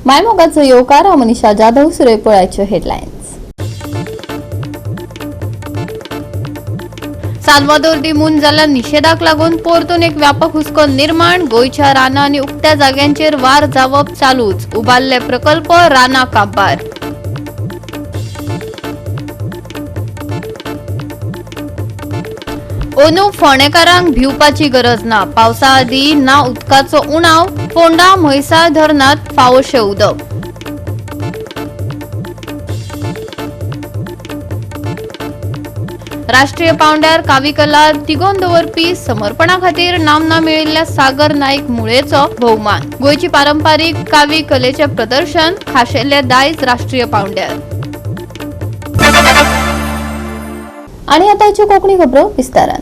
मायमोगाचो येवकार. हांव मनीषा जाधव. सुरय पळयाच्यो हेडलायन्स. साल्वादोर दी मून जाल्ल्या निशेधाक लागून परतून एक व्यापक हुस्को निर्माण. गोंयच्या रानां आनी उक्त्या जाग्यांचेर वार जावप चालूच. उबारले प्रकल्प, रानां काबार. अंदू फोंडेकारांक भिवपाची गरज ना. पावसा आदीं ना उदकाचो उणाव. फोंडा म्हैसाळ धरणांत फावोशें उदक. राष्ट्रीय पावंड्यार कावीकला तिगोवन दवरपी समर्पणा खातीर नामना मेळिल्ल्या सागर नाईक मुळेचो भोवमान. गोंयची पारंपारीक कावी कलेचें प्रदर्शन खाशेले दायज राष्ट्रीय पावंड्यार. आणि आतांच्यो कोंकणी खबरो विस्तारान.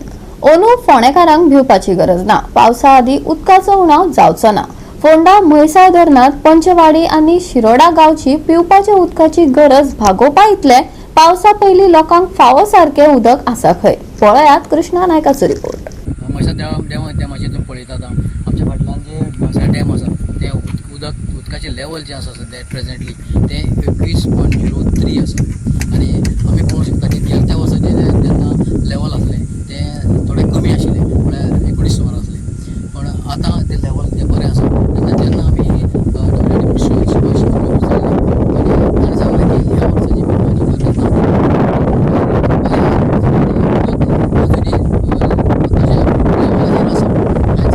अंदू फोंडेकारांक भिवपाची गरज ना. पावसा आदीं उदकाचो उणाव जावचो ना. फोंडा म्हैसाळ धरणांत पंचवाडी आनी शिरोडा गांवची पिवपाच्या उदकाची गरज भागोवपा इतले पावसा पयलीं लोकांक फावो सारकें उदक आसा खंय. पळयात कृष्णा नायकाचो रिपोर्ट. म्हैसाळ डॅम डॅम डॅमाचेर तुमी पळयता, आतां आमच्या फाटल्यान जे म्हैसाळ डॅम आसा, तें उदक, उदकाचें लेवल जें आसा सद्या प्रेजेंटली तें 21.03 आसा. आनी आमी पळोवंक शकता की गेल्या त्या वर्सा जें जेन्ना लेवल आसलें तें थोडें कमी आशिल्लें, म्हळ्यार 19 सुमार आसलें. पण आतां तें लेवल तें बरें आसा. तेन्ना जेन्ना आमी डब्ल्यू डी सुभाष विचारलें आनी ताणें सांगलें की ह्या वर्सा जी पिवपाची गरज ना आनी उदक अजुनूय तशें लेवलाचेर आसा. कांयच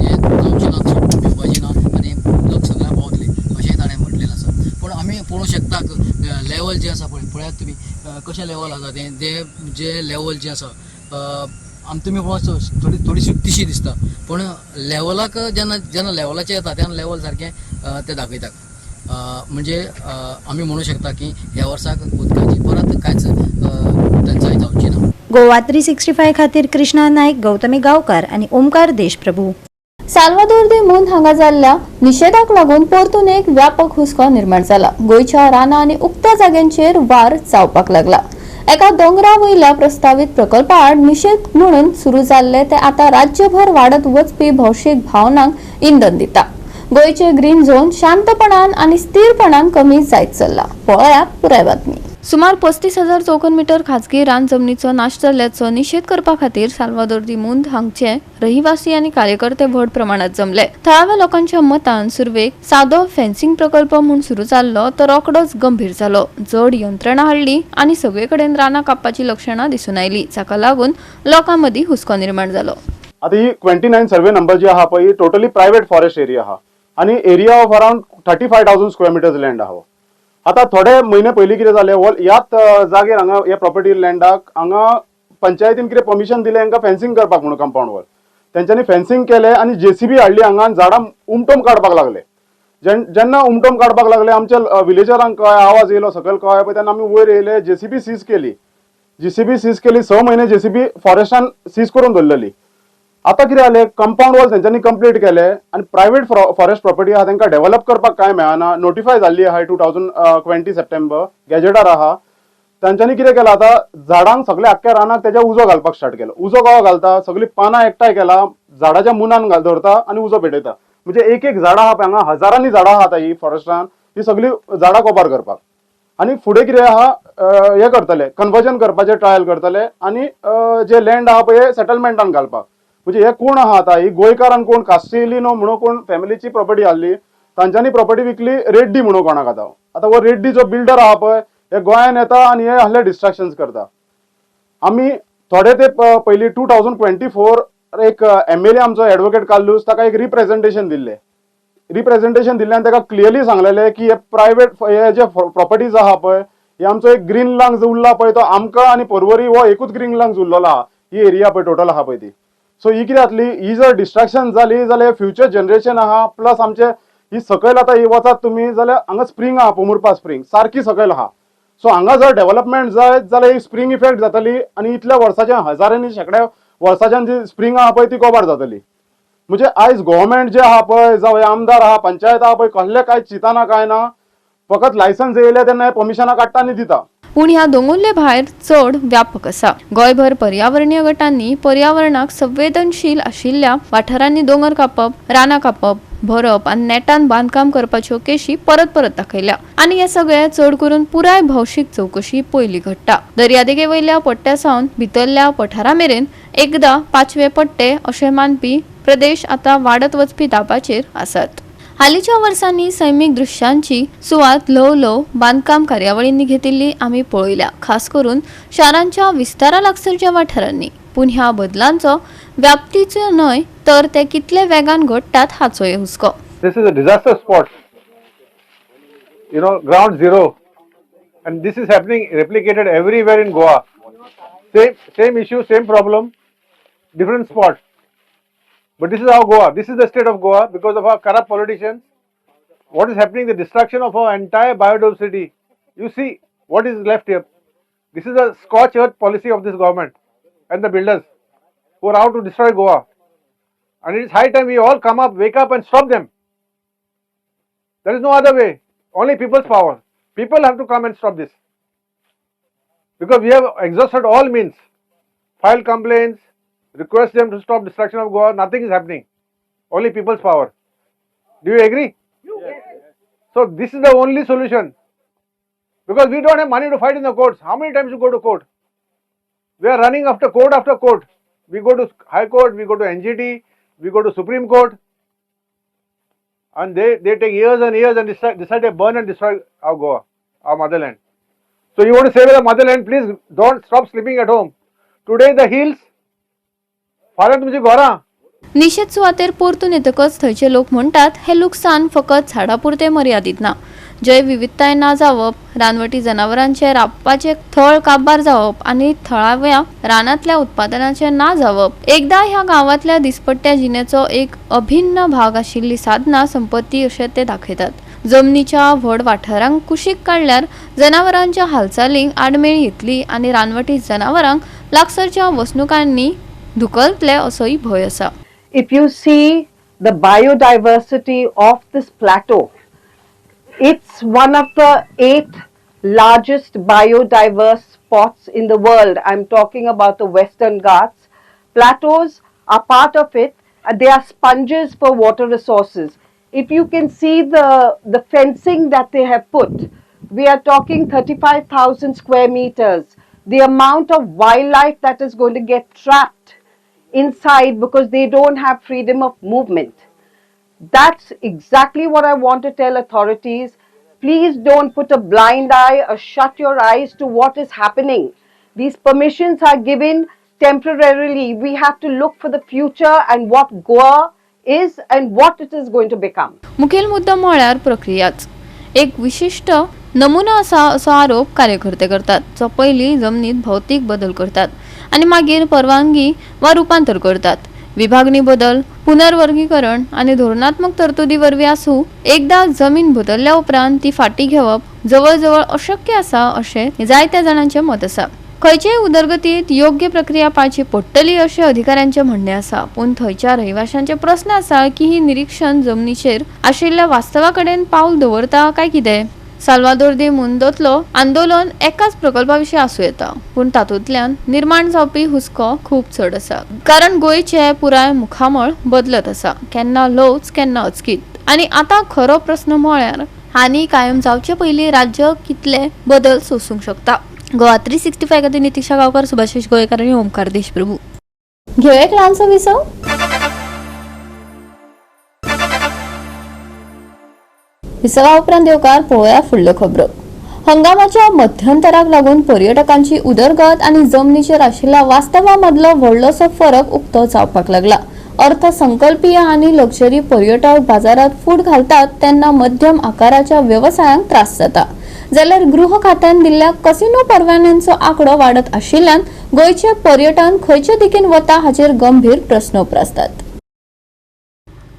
हें जावचें ना, तशें भिवपाचें ना आनी उदक सगळ्यांक पावतलें अशें ताणें म्हटलेलें आसा. पूण आमी पळोवंक शकता, लेवल जें आसा पळय, पळयात तुमी कशें लेवल आसा तें. तें जें लेवल जें आसा आमी तुमी पळोवंक थोडी थोडी सुकतीशी दिसता, पूण लेवलाक जेन्ना जेन्ना लेवलाचेर येता तेन्ना लेवल सारकें तें दाखयता. म्हणजे आमी म्हणू शकता की ह्या वर्साक उदकाची परत कांयच टंचाई जावची ना. गोवा 365 खातीर कृष्णा नाईक, गौतमी गावकर आणि ओमकार देशप्रभू. साल्वादोर दे मून हांगा जाल्ल्या निशेधाक लागून परतून एक व्यापक हुस्को निर्माण जाला. गोंयच्या रानां आनी उक्त्या जाग्यांचेर वार जावपाक लागला. एका दोंगरा वयल्या प्रस्तावीत प्रकल्पा आड निशेध म्हणून सुरू जाल्ले ते आतां राज्यभर वाडत वचपी भौशीक भावनांक इंधन दिता. गोंयचे ग्रीन झोन शांतपणान आनी स्थिरपणान कमी जायत चल्ला. पळयात पुराय बातमी. सुमार 35,000 चौखण मीटर खाजगी रान जमनीचो नाश जाल्ल्याचो निशेध करपा खातीर साल्वादोर दी मुंद हांगचे रहिवासी आनी कार्यकर्ते व्हड प्रमाणात जमले. थळाव्या लोकांच्या मतान, सुरवेक सादो फेन्सिंग प्रकल्प म्हूण सुरू जाल्लो तो रोखडोच गंभीर जालो. जड यंत्रणा हाडली आनी सगळे कडेन रानां कापपाची लक्षणां दिसून आयली, जाका लागून लोकां मदीं हुस्को निर्माण जालो. आता ही 29 सर्वे नंबर जी आहा पळय, ही टोटली प्रायव्हेट फॉरेस्ट एरिया आहा आणि area of around 35,000 square meters land आहा हो. आता थोडे म्हयने पयलीं कितें जालें, हो ह्याच जागेर हांगा ह्या प्रॉपर्टी लँडाक हांगा पंचायतीन कितें परमिशन दिलें हांकां फेन्सिंग करपाक म्हणून कंपाऊंड वॉल. तेंच्यांनी फेन्सिंग केलें आनी जेसीबी हाडली हांगा आनी झाडां उमटोवन काडपाक लागले. जेन्ना उमटोवन काडपाक लागले, आमच्या विलेजरांक कळ्ळें, आवाज येयलो सकयल, कळ्ळें पळय, तेन्ना आमी वयर येयले, जेसीबी सीज केली. जेसीबी सीज केली, 6 म्हयने जेसीबी फॉरेस्टान सीज करून दवरलेली. आतां कितें जालें, कंपाऊंड वॉल तेंच्यांनी कंप्लीट केले आनी प्रायव्हेट फॉरेस्ट प्रॉपर्टी आहा, तांकां डेव्हलप करपाक कांय मेळना. नोटिफाय जाल्ली आहा 2020 सप्टेंबर, गॅजेटार आहा. तांच्यांनी कितें केलां, आतां झाडांक सगळे आख्ख्या रानाक तेज्या उजो घालपाक स्टार्ट केलो. उजो कहो घालता? सगळीं पानां एकठांय केला, झाडाच्या मुनान घाल दवरता आनी उजो पेटयता. म्हणजे एक एक झाडां आहा पळय, हांगा हजारांनी झाडां आहा आतां ही फॉरेस्टान, ही सगळीं झाडां कोबार करपाक. आनी फुडें कितें आहा, हें करतले, कन्वर्जन करपाचें ट्रायल करतले आनी जे लँड आहा पळय सेटलमेंटान घालपाक. म्हणजे हे कोण आहा आतां, ही गोंयकारान कोण कास्टेलिनो म्हणून कोण फॅमिलीची प्रॉपर्टी आहली, तांच्यांनी प्रॉपर्टी विकली रेड्डी म्हणून कोणाक. आतां आतां हो रेड्डी जो बिल्डर आहा पळय, हे गोंयान येता आनी हे असले डिस्ट्रक्शन्स करता. आमी थोडे ते पयलीं 2024 एक एमएलए आमचो एडवोकेट कार्लूस, ताका एक रिप्रेझेंटेशन दिल्लें. रिप्रेझेंटेशन दिल्ल्यान ताका क्लियरली सांगलेलें की हे प्रायव्हेट हे जे प्रॉपर्टीज आहा पळय, हे आमचो एक ग्रीन लंग्स उरला पळय, तो आमकां आनी पर्वरी हो एकूच ग्रीन लंग्स उरलेलो आहा. ही एरिया पळय टोटल आहा पळय ती. सो ही कितें जातली, ही जर डिस्ट्रक्शन जाली जाल्यार फ्युचर जनरेशन आहा, प्लस आमचे ही सकयल आतां ही वचात तुमी जाल्यार हांगा स्प्रींग आहा, पोमुरपा स्प्रींग सारकी सकयल आहा. सो हांगा जर डेव्हलपमेंट जायत जाल्यार ही स्प्रींग इफेक्ट जातली आनी इतल्या वर्साच्या, हजारांनी शेंकड्या वर्साच्यान जी स्प्रींग आहा पळय ती गोबार जातली. म्हणजे आयज गव्हर्मेंट जे आहा पळय, जावं हे आमदार आहा, पंचायत आहा पळय, कसले कांय चिंतना काय ना. फकत लायसन्स येयले तेन्ना हे परमिशनां काडटा आनी दिता. पूण ह्या दोंगुल्ले भायर चड व्यापक आसा. गोंयभर पर्यावरणीय गटांनी पर्यावरणाक संवेदनशील आशिल्ल्या वाठारांनी दोंगर कापप, रानां कापप, भरप आनी नेटान बांदकाम करपाच्यो केशी परत परत दाखयल्या आनी हे सगळे चड करून पुराय भौशीक चवकशी पयली घडटा. दर्यादेगे वयल्या पट्ट्या सावन भितरल्या पठारा मेरेन एकदा पाचवे पट्टे अशें मानपी प्रदेश आतां वाडत वचपी दाबाचेर आसात. हालींच्या वर्सांनी सैमीक दृश्यांची सुवात ल्हव ल्हव बांदकाम कार्यावळींनी घेतिल्ली आमी पळयल्या, खास करून शारांच्या विस्तारा लागसरच्या वाठारांनी. पूण ह्या बदलांचो व्याप्तीचो न्हय तर ते कितले वेगान घडटात हाचोय हुस्को. This is a disaster spot. Ground zero. And this is happening, replicated everywhere in Goa. Same issue, same problem, different spot. But this is our Goa. This is the state of Goa because of our corrupt politicians. What is happening? The destruction of our entire biodiversity. You see what is left here. This is a scorched earth policy of this government and the builders who are out to destroy Goa. And it is high time we all come up, wake up and stop them. There is no other way. Only people's power. People have to come and stop this. Because we have exhausted all means. File complaints, request them to stop destruction of Goa. Nothing is happening. Only people's power. Do you agree? Yes. So this is the only solution. Because we don't have money to fight in the courts. How many times you go to court? We are running after court after court. We go to High Court, we go to NGT, we go to Supreme Court. And they take years and years and decide to burn and destroy our Goa, our motherland. So you want to save the motherland, please don't stop sleeping at home. Today the hills, फाल्यां तुमची घरां. निशेध सुवातेर परतून येतकच थंयचे लोक म्हणटात, हें लुकसाण फकत झाडां पुरतें मर्यादीत ना. जैवविविधताय ना जावप, रानवटी जनावरांचें राबपाचें थळ काबार जावप आनी थळाव्या रानांतल्या उत्पादनाचें ना जावप एकदां ह्या गांवांतल्या दिसपट्ट्या जिणेचो एक अभिन्न भाग आशिल्ली साधना संपत्ती अशें ते दाखयतात. जमनीच्या व्हड वाठारांक कुशीक काडल्यार जनावरांच्या हालचालींक आडमेळी येतली आनी रानवटी जनावरांक लागसरच्या वसणुकांनी धुकलतले असोय भंय आसा. If you see the biodiversity of this plateau, it's one of the eight largest biodiverse spots in the world. I'm talking about the Western Ghats. Plateaus are part of it, and they are sponges for water resources. If you can see the fencing that they have put, we are talking 35,000 square meters. The amount of wildlife that is going to get trapped inside because they don't have freedom of movement. That's exactly what I want to tell authorities. Please don't put a blind eye or shut your eyes to what is happening. These permissions are given temporarily. We have to look for the future and what Goa is and what it is going to become. मुखेल मुद्दो म्हळ्यार प्रक्रियाच एक विशिश्ट नमुना आसा असो आरोप कार्यकर्ते करतात, जो पयलीं जमनीत भौतीक बदल करतात आनी मागीर परवानगी वा रुपांतर करतात. विभागणी बदल, पुनर्वर्गीकरण आनी धोरणात्मक तरतुदी वरवीं आसूं, एकदां जमीन बदलल्या उपरांत ती फाटीं घेवप जवळ जवळ अशक्य आसा अशें जायत्या जाणांचें मत आसा. खंयचेय उदरगतीत योग्य प्रक्रिया पाळची पडटली अशें अधिकाऱ्यांचें म्हणणें आसा, पूण थंयच्या रहिवाशांचे प्रस्न आसा की ही निरीक्षण जमनीचेर आशिल्ल्या वास्तवा कडेन पावल दवरता काय कितें. साल्वादोर दे मुंदोतलो आंदोलन एकाच प्रकल्पा विशीं आसूं येता, पूण तातूंतल्यान निर्माण जावपी हुस्को खूब चड आसा, कारण गोंयचें पुराय मुखामळ बदलत आसा, केन्ना ल्हवच, केन्ना अचकीत. आनी आतां खरो प्रस्न म्हळ्यार हानी कायम जावचे पयलीं राज्य कितले बदल सोसूंक शकता. गोवा 365 खातीर नितिशा गांवकार, सुभाषिश गोवेकर आनी ओमकार देशप्रभू. घेवया एक ल्हानसो विसव. विसवा उपरांत येवकार पळोवया फुडल्यो खबरो. हंगामाच्या मध्यंतराक लागून पर्यटकांची उदरगत आनी जमनीचेर आशिल्ल्या वास्तवा मदलो व्हडलोसो फरक उक्तो जावपाक लागला. अर्थसंकल्पीय आनी लक्झरी पर्यटक बाजारात फूट घालतात तेन्ना मध्यम आकाराच्या वेवसायांक त्रास जाता, जाल्यार गृह खात्यान दिल्ल्या कसिनो परवान्यांचो आंकडो वाडत आशिल्ल्यान गोंयचें पर्यटन खंयचे दिकेन वता हाचेर गंभीर प्रस्न उप्रासतात.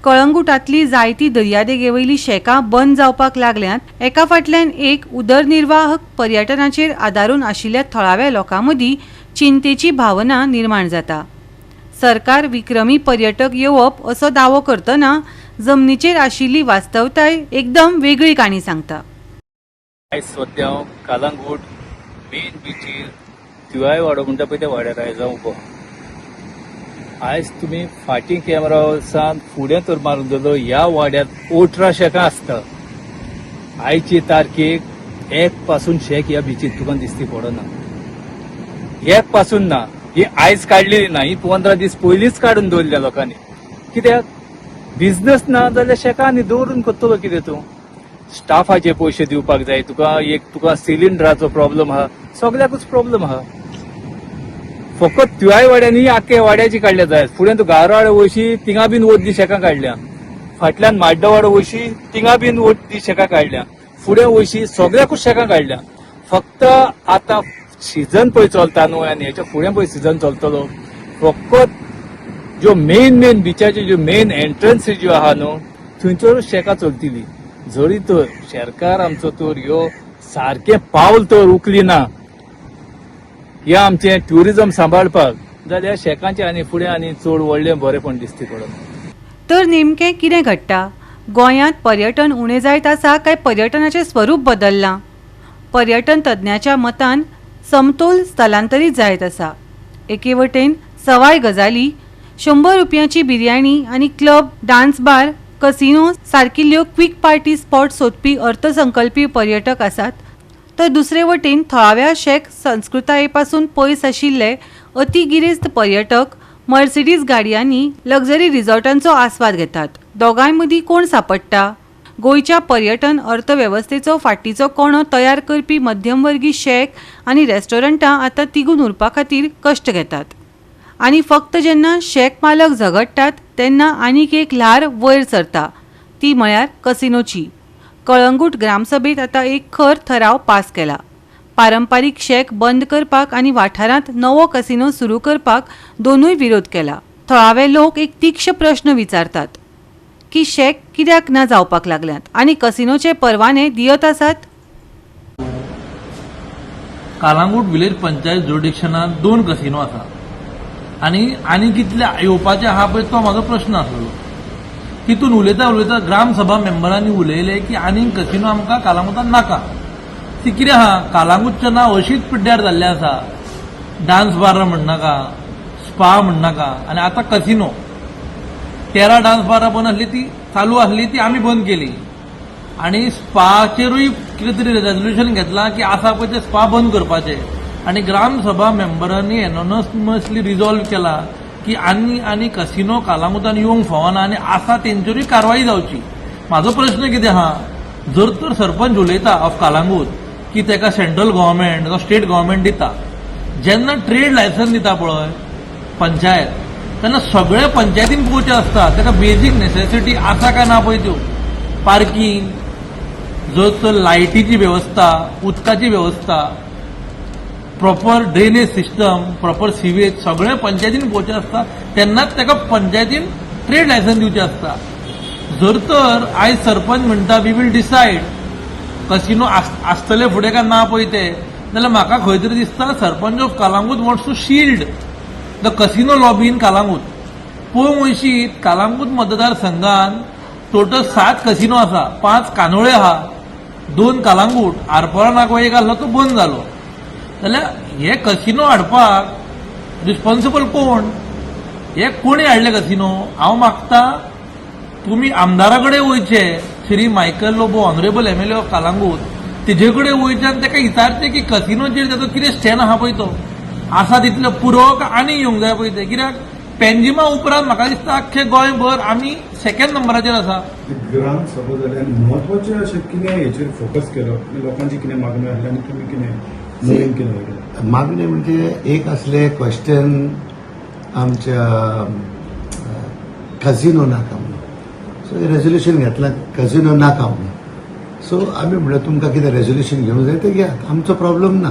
कळंगुटांतली जायतीं दर्यादेगेवयलीं शेकां बंद जावपाक लागल्यांत. एका फाटल्यान एक उदरनिर्वाह पर्यटनाचेर आदारून आशिल्ल्या थळाव्या लोकां मदीं चिंतेची भावना निर्माण जाता. सरकार विक्रमी पर्यटक येवप असो दावो करतना जमनीचेर आशिल्ली वास्तवताय एकदम वेगळी काणी सांगता. आयज सद्या हांव कालांगूट मेन बिचीर थिवाय वाडो म्हणटा पळय त्या वाड्यार आयज हांव उबो. आयज तुमी फाटीं कॅमेरा वचसान फुडें तर मारून जालो ह्या वाड्यार 18 शेकां आसता. आयचे तारखेक एक पासून शेक ह्या बिचीर तुका दिसती पडना, एक पासून ना. ही आयज काडलेली ना, ही 15 दीस पयलींच काडून दवरल्या लोकांनी. कित्याक बिझनस ना जाल्यार शेकां आनी दवरून करतलो कितें तूं? स्टाफाचे पयशे दिवपाक जाय तुका, एक तुका सिलिंडराचो प्रॉब्लम आहा, सगळ्याकूच प्रॉब्लम आहा. फकत तुयाय वाड्यांनी आख्खे वाड्याची काडल्या जाय. फुडें तूं गारवाडो वयशी थिंगा बीन वचली शेकां काडल्या, फाटल्यान माड्डवाडो वयशी थिंगा बीन वचली शेकां काडल्या, फुडें वयशी सगळ्याकूच शेकां काडल्या. फक्त आतां सिजन पळय चलता न्हू, आनी हेच्या फुडें पळय सिजन चलतलो. फकत ज्यो मेन मेन बिचाच्यो ज्यो मेन एंट्रन्स ज्यो आहा न्हू थंयसरूच शेकां चलतली. जरी तर सरकार आमचो तर ह्यो सारकें पावल तर उखली ना ह्या आमचें ट्युरिजम सांबाळपाक जाल्यार शेकांचें आनी फुडें आनी चड व्हडलें बरेंपण दिसती पडना. तर नेमकें कितें घडटा? गोंयांत पर्यटन उणें जायत आसा काय पर्यटनाचें स्वरूप बदल्लां? पर्यटन तज्ञाच्या मतान समतोल स्थलांतरीत जायत आसा. एके वटेन सवाय गजाली, 100 रुपयांची बिर्याणी आनी क्लब, डान्स बार, कसिनो सारकिल्ल्यो क्विक पार्टी स्पॉट सोदपी अर्थसंकल्पी पर्यटक आसात, तर दुसरे वटेन थळाव्या शेक संस्कृताये पासून पयस आशिल्ले अतिगिरेस्त पर्यटक मर्सिडीज गाडयांनी लक्झरी रिसॉर्टांचो आस्वाद घेतात. दोगांय मदीं कोण सांपडटा? गोंयच्या पर्यटन अर्थवेवस्थेचो फाटीचो कणो तयार करपी मध्यमवर्गी शेक आनी रेस्टॉरंटां आतां तिगून उरपा खातीर कश्ट घेतात. आनी फक्त जेन्ना शेक मालक झगडटात तेन्ना आनीक एक ल्हार वयर सरता, ती म्हळ्यार कसिनोची. कळंगूट ग्रामसभेत आतां एक खर थराव पास केला. पारंपारीक शेक बंद करपाक आनी वाठारांत नवो कसिनो सुरू करपाक दोनूय विरोध केला. थळावे लोक एक तीक्ष्ण प्रश्न विचारतात की शेक कित्याक ना जावपाक लागल्यात आनी कसिनोचे परवाने दियत आसात? कालांगूट विलेज पंचायत जुरिडिक्शनात 2 कसिनो आसा आनी आनी कितले येवपाचे आहा पळय तो म्हाजो प्रश्न आसलो. तितून उलयता उलयता ग्रामसभा मेंबरांनी उलयले की आनीक कसिनो आमकां कालांगुटान नाका. ती कितें आहा, कालांगूटचें नांव अशीच पिड्ड्यार जाल्लें आसा. डान्स बार म्हणनाका, स्पा म्हणनाका, आनी आतां कसिनो. 13 डान्स बारां बंद आसली, ती चालू आसली, ती आमी बंद केली. आनी स्पाचेरूय कितें तरी रेजोल्युशन घेतलां की आसा पळय ते स्पा बंद करपाचे. आनी ग्रामसभा मेंबरांनी एनोनमसली रिजॉल्व केला की आनी आनी कसिनो कालांगुटान येवंक फावना आनी आसा तेंचेरूय कारवाई जावची. म्हाजो प्रश्न कितें आहा, जर तर सरपंच उलयता ऑफ कालांगूट की तेका सेंट्रल गव्हर्मेंट जावं स्टेट गव्हर्मेंट दिता, जेन्ना ट्रेड लायसन्स दिता पळय पंचायत, तेन्ना सगळे पंचायतीन पळोवचें आसता तेका बेजीक नेसेसिटी आसा काय ना पळय त्यो, पार्किंग, जर तर लायटीची वेवस्था, उदकाची वेवस्था, proper drainage system, proper sewage, सगळें पंचायतीन पळोवचें आसता, तेन्नाच तेका पंचायतीन ट्रेड लायसन्स दिवचें आसता. जर तर आयज सरपंच म्हणटा we will decide casino आसतले फुडें काय ना पळय ते, जाल्यार म्हाका खंय तरी दिसता sarpanch of Calangute wants to shield the casino lobby in Calangute. पळोवंक वयशीत कालांगूट मतदारसंघान टोटल 7 कसिनो आसा, 5 कांदोळे आहा, 2 कालांगूट, आरपोरा नागवा एक आसलो तो बंद जालो. जाल्यार हे कसिनो हाडपाक रिस्पॉन्सिबल कोण? हे कोणी हाडले कसिनो? हांव मागता तुमी आमदारा कडेन वयचे, Shri Michael Lobo, honourable MLA of Calangute, तेजे कडेन वयचें आनी ताका विचारचें की कसिनोचेर ताचो कितें स्टँड आहा पळय, तो आसा तितलो पुरो काय आनी येवंक जाय पळय तें. कित्याक पेंजिमा उपरांत म्हाका दिसता अख्खे गोंयभर आमी सेकंड नंबराचेर आसा. ग्राम सभा जाली आनी म्हत्वाचें अशें कितें हेचेर फोकस केलो, लोकांची कितें मागण्यो आसल्यो आनी तुमी कितें नवीन कितें केलें? मागणी म्हणजे एक असले क्वेश्चन आमच्या कझिनो नाका म्हणून, सो रेजोल्युशन घेतलां कझिनो नाका म्हणून. सो आमी म्हणलें तुमकां कितें रेजोल्युशन घेवंक जाय तें घेयात, आमचो प्रॉब्लम ना.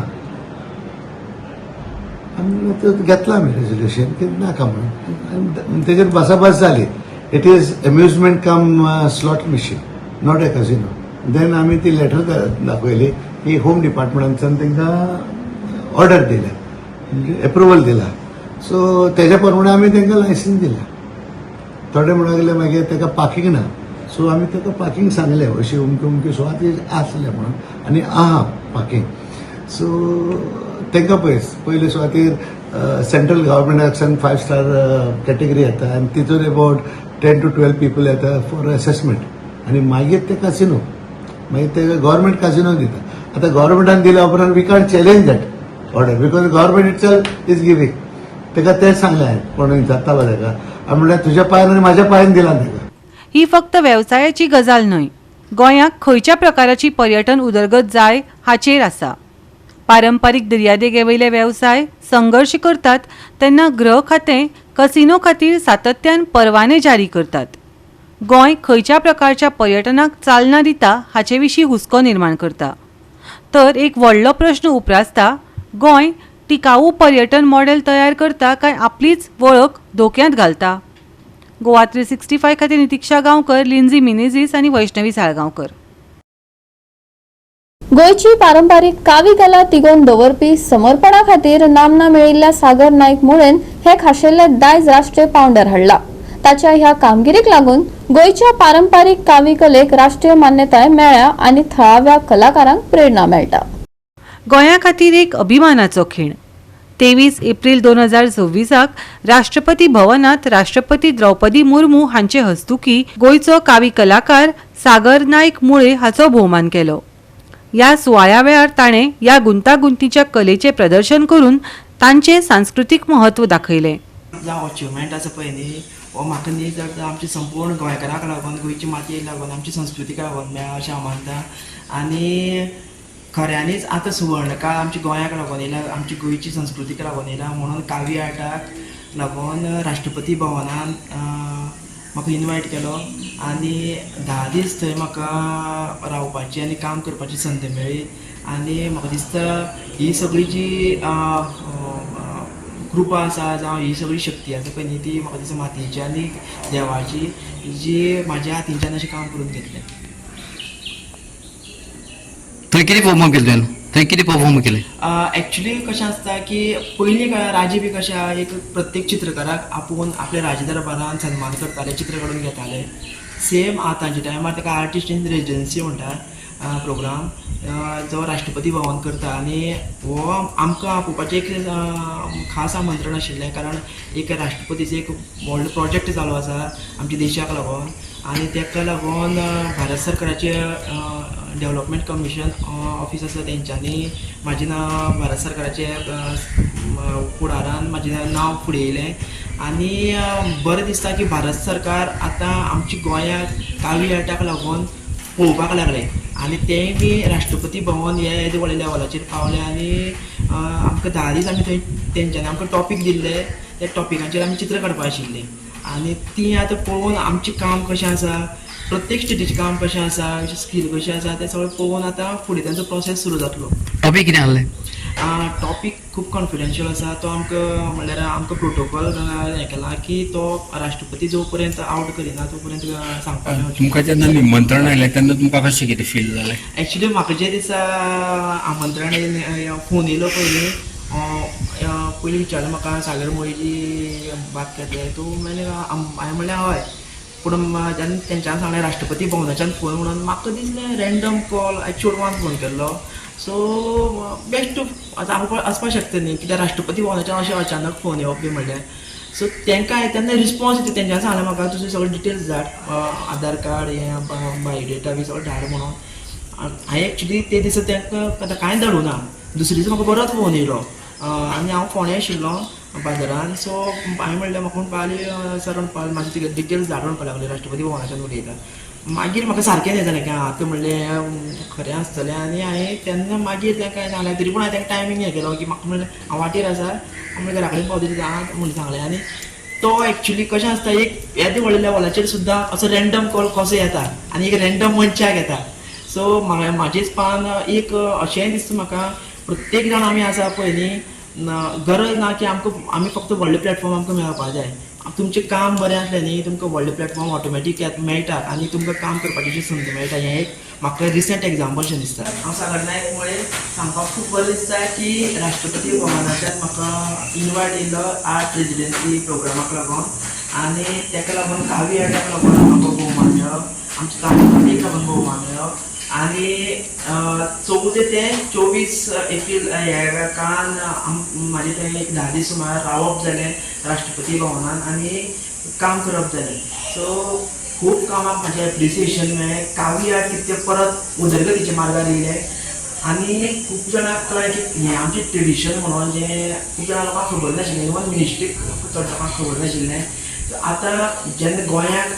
आमी तें घेतलां आमी रेजोल्युशन की नाका म्हणून, आनी तेजेर भासाभास जाली. It is amusement cum slot machine, not a casino. Then आमी ती लेटर दाखयली की होम डिपार्टमेंटान तांकां ऑर्डर दिल्या, म्हणजे एप्रुवल दिला. सो तेज्या प्रमाणे आमी तांकां लायसन्स दिला. थोडे म्हणूंक लागले मागीर ताका पार्किंग ना, सो आमी ताका पार्किंग सांगलें, अशी अमकी अमकी सुवात आसले म्हणून आनी आहा पार्किंग. सो तांकां पळय पयले सुवातेर सेंट्रल गव्हर्मेंटाक फायव स्टार कॅटेगरी येता आनी तितून about 10 to 12 people येता फॉर असेसमेंट आनी मागीर ते कासिनो, मागीर ते गव्हर्मेंट कासिनो दिता. आतां गव्हर्मेंटान दिल्या उपरांत we can't challenge that order because government it is giving. ताका तेंच सांगलें हांवें, कोण विचारतालो ताका, हांवें म्हणल्यार तुज्या पांयान आनी म्हाज्या पांयान दिला ताका. ही फक्त वेवसायाची गजाल न्हय, गोंयाक खंयच्या प्रकाराची पर्यटन उदरगत जाय हाचेर आसा. पारंपारीक दर्यादेगे वयले वेवसाय संघर्श करतात तेन्ना गृह खातें कसिनो खातीर सातत्यान परवाने जारी करतात. गोंय खंयच्या प्रकारच्या पर्यटनाक चालना दिता हाचे विशीं हुस्को निर्माण करता. तर एक व्हडलो प्रश्न उप्रासता, गोंय टिकाऊ पर्यटन मॉडेल तयार करता काय आपलीच वळख धोक्यांत घालता? गोवा 365 खातीर नितिक्षा गांवकर, लिंझी मिनेझीस आनी वैष्णवी साळगांवकर. गोंयची पारंपारीक कावी कला तिगोवन दवरपी समर्पणा खातीर नामना मेळिल्ल्या सागर नाईक मुळेन हे खाशेले दायज राष्ट्रीय पांवड्यार हाडला. ताच्या ह्या कामगिरीक लागून गोंयच्या पारंपारीक कावी कलेक राष्ट्रीय मान्यताय मेळ्ळ्या आनी थळाव्या कलाकारांक प्रेरणा मेळटा. गोंया खातीर एक अभिमानाचो खीण. 23 एप्रील 2026 राष्ट्रपती भवनात राष्ट्रपती द्रौपदी मुर्मू हांचे हस्तुकी गोंयचो कावी कलाकार सागर नाईक मुळे हाचो भोवमान केलो. ह्या सुवाळ्या वेळार ताणें ह्या गुंतागुंतीच्या कलेचें प्रदर्शन करून तांचें सांस्कृतीक म्हत्व दाखयलें. जावं अचिवमेंट आसा पळय न्ही, हो म्हाका न्ही तर आमच्या संपूर्ण गोंयकारांक लागून, गोंयची मातयेक लागून, आमची संस्कृतीक लागून मेळ्ळा अशें हांव मानता. आनी खऱ्यांनीच आतां सुवर्ण काळ आमच्या गोंयाक लागून येयला, आमची गोंयची संस्कृतीक लागून येयला. म्हणून कावी आर्टाक लागून राष्ट्रपती भवनान म्हाका इनवायट केलो आनी 10 दीस थंय म्हाका रावपाची आनी काम करपाची संद मेळ्ळी. आनी म्हाका दिसता ही सगळी जी कृपा आसा जावं ही सगळी शक्ती आसा पळय न्ही, ती म्हाका दिसता मातयेची आनी देवाची, जी म्हाज्या हातींच्यान अशें काम करून घेतलें. थंय कितें परफॉर्म केलें तुवें? थंय कितें परफॉर्म केलें? एक्चुली कशें आसता की पयलीं काळार राजे बी कशें आहा, एक प्रत्येक चित्रकाराक आपोवन आपल्या राज दरबारान सन्मान करताले, चित्र काडून घेताले. सेम आतांच्या टायमार ताका आर्टिस्ट इन रेजिडन्सी म्हणटा प्रोग्राम, जो राष्ट्रपती भवन करता. आनी हो आमकां आपोवपाचें एक खास आमंत्रण आशिल्लें, कारण एक राष्ट्रपतीचो एक व्हडलो प्रोजेक्ट चालू आसा आमच्या देशाक लागून आनी ताका लागून भारत सरकाराचे डेव्हलपमेंट कमिशन ऑफीस आसा, तेंच्यांनी म्हाजें नांव भारत सरकाराचे फुडारान म्हाजें नांव फुडें येयलें. आनी बरें दिसता की भारत सरकार आतां आमच्या गोंयाक कावी आर्टाक लागून पळोवपाक लागलें आनी तेंय बी राष्ट्रपती भवन हे येदे व्हडल्या लेवलाचेर पावलें. आनी आमकां 10 दीस आमी थंय तेंच्यांनी आमकां टॉपीक दिल्ले, त्या टॉपिकांचेर आमी चित्र काडपा आशिल्लीं. आनी ती आतां पळोवन आमचें काम कशें आसा, प्रत्येक स्टेटीचें काम कशें आसा, स्कील कशें आसा, तें सगळें पळोवन आतां फुडें तेंचो प्रोसेस सुरू जातलो. टॉपीक कितें आहलें? टॉपीक खूब कॉन्फिडेन्शियल आसा तो. आमकां म्हणल्यार आमकां प्रोटोकॉल हें केला की तो राष्ट्रपती जो पर्यंत आवट करिना तो पर्यंत सांगपाक मेळचें. तुमकां जेन्ना निमंत्रण आयलें तेन्ना तुमकां कशें कितें फील जालें? एक्चुली म्हाका जे दिसा आमंत्रण येयलें, फोन येयलो पयलीं, पयलीं विचारलें म्हाका, "सागर मुळेजी बात कर रहे?" तो मैंने हांवें म्हणलें, "हय." पूण जेन्ना तेंच्यान सांगलें राष्ट्रपती भवनाच्यान फोन म्हणून, म्हाका दिसलें रँडम कॉल, चेडवान फोन केल्लो, सो बेश्ट आतां आसपाक शकता न्ही, कित्याक राष्ट्रपती भवनाच्यान अशें अचानक फोन येवप बी म्हणल्यार. सो तांकां हांवें तेन्ना रिस्पॉन्स दिता, तेंच्यांनी सांगलें म्हाका, तुजें सगळें डिटेल्स धाड, आधार कार्ड, हें बायोडेटा बी सगळें धाड म्हणून. हांवें एक्चुली ते दिसा तांकां आतां कांय धाडूं ना. दुसरे दिसा म्हाका बरोच फोन येयलो आनी हांव फोंड्या आशिल्लो बाजारान. सो हांवें म्हणलें, म्हाका म्हणपाक लागली, सर म्हणपाक, मातशें तुगे डिटेल्स धाड म्हणपाक लागले, राष्ट्रपती भवनाच्यान उलयता. मागीर म्हाका सारकें हें जालें की आतां म्हणलें खरें आसतलें. आनी हांवें तेन्ना मागीर तांकां सांगलें, तरी पूण हांवें तांकां टायमींग हें केलो की म्हाका म्हणलें हांव वाटेर आसा, हांव म्हणलें घरा कडेन पावतलें म्हणून सांगलें. आनी तो एक्चुली कशें आसता, एक येदे व्हडल्या लेवलाचेर सुद्दां असो रँडम कॉल कसो येता आनी एक रँडम मनशाक येता. सो म्हाजेच पान एक अशेंय दिसता म्हाका, प्रत्येक जाण आमी आसा पळय न्ही, गरज ना की आमकां आमी फक्त व्हडले प्लॅटफॉर्म आमकां मेळपा जाय. तुमचें काम बरें आसलें न्ही, तुमकां व्हडले प्लॅटफॉर्म ऑटोमॅटीक मेळटा आनी तुमकां काम करपाची अशी संद मेळटा. हें एक म्हाका रिसंट एग्जाम्पल शें दिसता. हांव सागर नायक मुळे, सांगपाक खूब बरें दिसता की राष्ट्रपती भवनाच्यान म्हाका इनवायट येयल्लो आर्ट रेजिडेन्सी प्रोग्रामाक लागून आनी ताका लागून कावी आर्टाक लागून म्हाका भोवमान मेळ्ळो, आमच्या कावी मातयेक लागून भोवमान मेळ्ळो. आनी 14 ते 24 एप्रील ह्या काळान म्हाजें थंय एक 10 दीस सुमार रावप जालें राष्ट्रपती भवनान आनी काम करप जालें. सो खूब कामाक म्हाजें एप्रिसिएशन मेळ्ळें. कावी आर्ट कितें तें परत उदरगतीच्या मार्गार येयलें आनी खूब जाणांक कळ्ळें की हें आमचें ट्रेडिशन म्हणून, जें खूब जाणां लोकांक खबर नाशिल्लें, इवन मिनिस्ट्रीक चड लोकांक खबर नाशिल्लें. आतां जेन्ना गोंयाक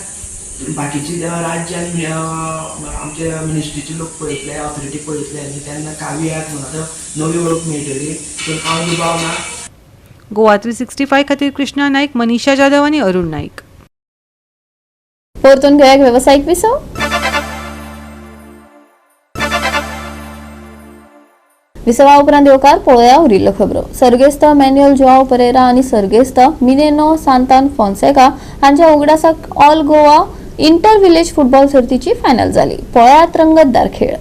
बाकीची राज्यां आमचे मिनिस्ट्रीचे लोक पळयतले, ऑथॉरिटी पळयतले आनी तेन्ना कावी आर्ट म्हणून आतां नवी वळख मेळटली, तितून कांय दुबाव ना. गोवा 365 खातीर कृष्णा नाईक, मनीषा जाधव आनी अरुण नाईक. परतून घेवया एक वेवसायीक विसव. विसवा उपरांत येवकार पळोवया उरिल्ल्यो खबरो. सर्गेस्त मॅन्युअल जुआव परेरा आनी सर्गेस्त मिनेनो सांतान फोन्सेका हांच्या उगडासाक all Goa inter village football सर्तीची फायनल जाली. पळयात रंगतदार खेळ.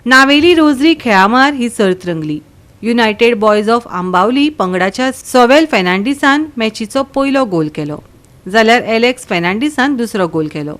नावेली रोजरी खेळामार ही सर्त रंगली. युनायटेड बॉयज ऑफ आंबावली पंगडाच्या सोवेल फेर्नांडीसान मॅचीचो पयलो गोल केलो, जाल्यार एलेक्स फेर्नांडीसान दुसरो गोल केलो.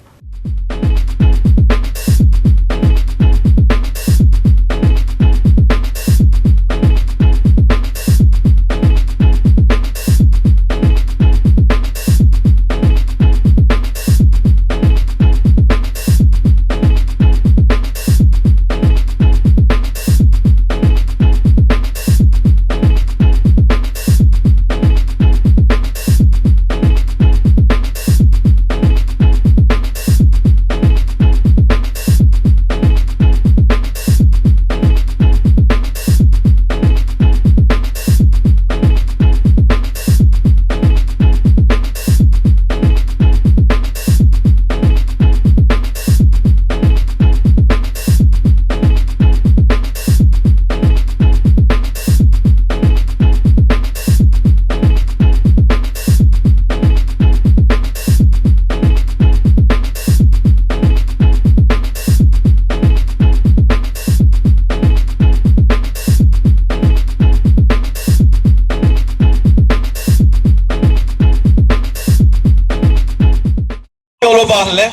उलोवपा आसलें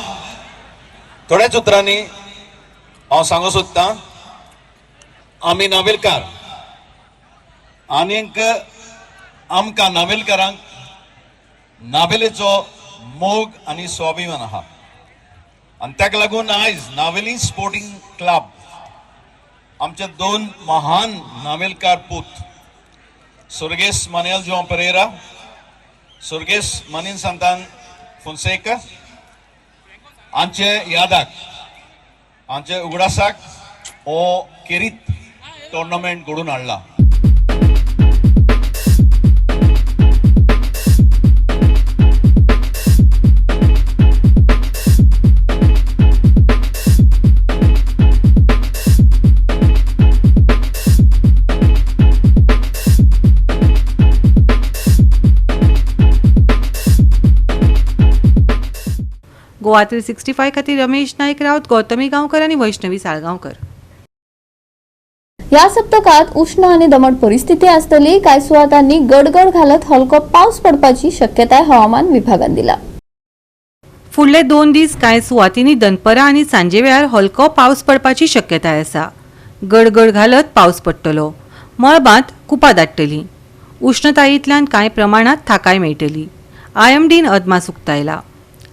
थोड्याच उतरांनी हांव सांगूंक सोदतां, आमी नावेलकार आनीक आमकां नावेलकारांक नावेलेचो मोग आनी स्वाभिमान आहा आनी ताका लागून आयज नावेली स्पोर्टिंग क्लब आमचे दोन महान नावेलकार पूत सुर्गेस मानुएल जुआंव परेरा, सुर्गेस मानीन सांतान फोन्सेका हांचे यादाक, हांचे उगडासाक हो खेरीत टोर्नामेंट घडोवन हाडला. गोवा 365 खातीर रमेश नाईक राऊत, गौतमी गांवकर आनी वैष्णवी साळगांवकर. ह्या सप्तकात उष्ण आणि दमट परिस्थिती आसतली. कांय सुवातांनी गडगड घालत हलको पावस पडपाची शक्यताय हवामान विभागान दिला. फुडले 2 दीस कांय सुवातींनी दनपरां आनी सांजे वेळार हलको पावस पडपाची शक्यताय आसा. गडगड घालत पावस पडटलो. मळबांत कुपां दाट्टलीं. उश्णतायेंतल्यान कांय प्रमाणांत थाकाय मेळटली. आयएमडीन अदमास उक्तायला.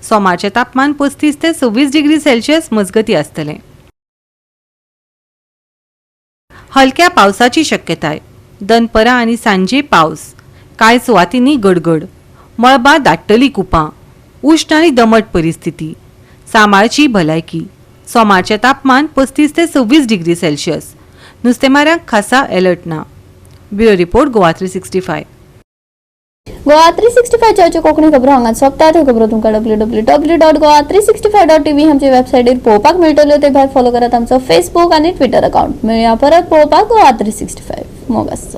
सोमारचें तापमान 35 ते 26 डिग्री सेल्सियस मजगती आसतलें. हलक्या पावसाची शक्यताय. दनपरां आनी सांजे पावस. कांय सुवातींनी गडगड. मळबां दाट्टली कुपां. उश्ण आनी दमट परिस्थिती. सांबाळची भलायकी. सोमारचें तापमान 35 ते 26 डिग्री सेल्सियस. नुस्तेमाऱ्यांक खासा अलर्ट ना. Bureau report, Goa 365. Goa 365च्यो Konkani खबरो हांगा सोंपतात. ह्यो खबरो तुमकां www.goa365.tv आमच्या वेबसायटीर पळोवपाक मेळटल्यो. ते भायर फॉलो करात आमचो फेसबूक आनी ट्विटर अकाउंट. मेळया परत पळोवपाक गोवा 365. मोग आसचो.